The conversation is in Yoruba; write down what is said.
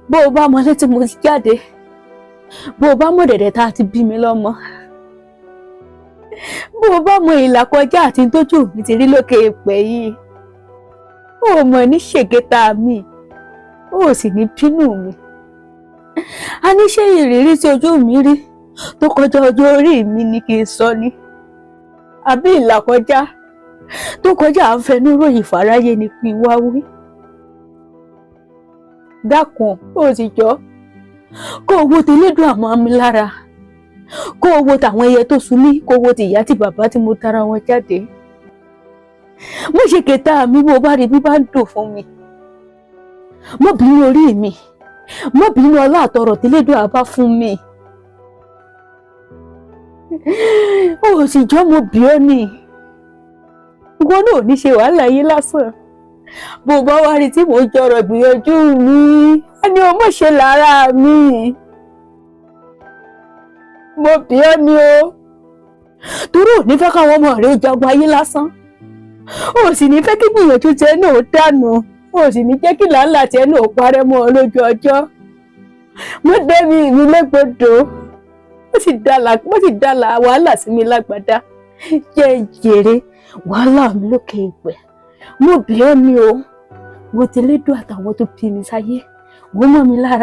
Bó o bá mọ létí mo ti jáde, bó o bá mọ dẹ̀dẹ̀ tá a ti bí mi lọ́mọ, bó o bá mọ ìlà kọjá àti tójú mi ti rí lókè èèpẹ̀ yìí, o mọ̀ ní ṣègéta mi, o sì ní bínú mi. A ní ṣé ìrírí tí ojú mi rí tó kọjá ọjọ́ orí mi ni kí n sọ ni, àbí ìlà kọjá tó kọjá à ń fẹnu ròyìn fáráyé ni kí n wá wí? Dákun, ó sì jọ kó o wo tẹlẹdùn àmọ́ mi lára, kó o wo tàwọn ẹyẹ tó sun mí, kó o wo ti ìyá tí bàbá tí mo tara wọn jáde. Mo ṣe kẹta mi, bó bá rí bí bá ń dùn fún mi, mo bínú orí mi, mo bínú ọlá àtọrọ tẹlẹdùn àbá fún mi. Ó sì jọ, mo bí ọ ní ìwọ náà ò ní ṣe wàhálà yìí lásán. Bó bá wá rí tí mò ń jọrọ gbìyànjú mi, ẹni o mọ̀ ṣe lára mi, mo bí ọ ní o, torí ò ní fẹ́ káwọn ọmọ rẹ̀ jagun ayé lásán, o sì ní fẹ́ kí gbìyànjú tiẹ̀ náà dànù, o sì ní jẹ́ kí làálàá tiẹ̀ náà parẹ́ mọ́ ọ lójú ọjọ́. Mo dẹ́mi mi légbodò, ó sì dàlà wàhálà sí mi lágbàdá. Jẹ́ jèrè wàhálà mi lókè ìpẹ́. Mo bí ọ ní o, mo ti lédùn àtàwọn tó bí mi sáyé, wọ́n mọ̀ mi lára.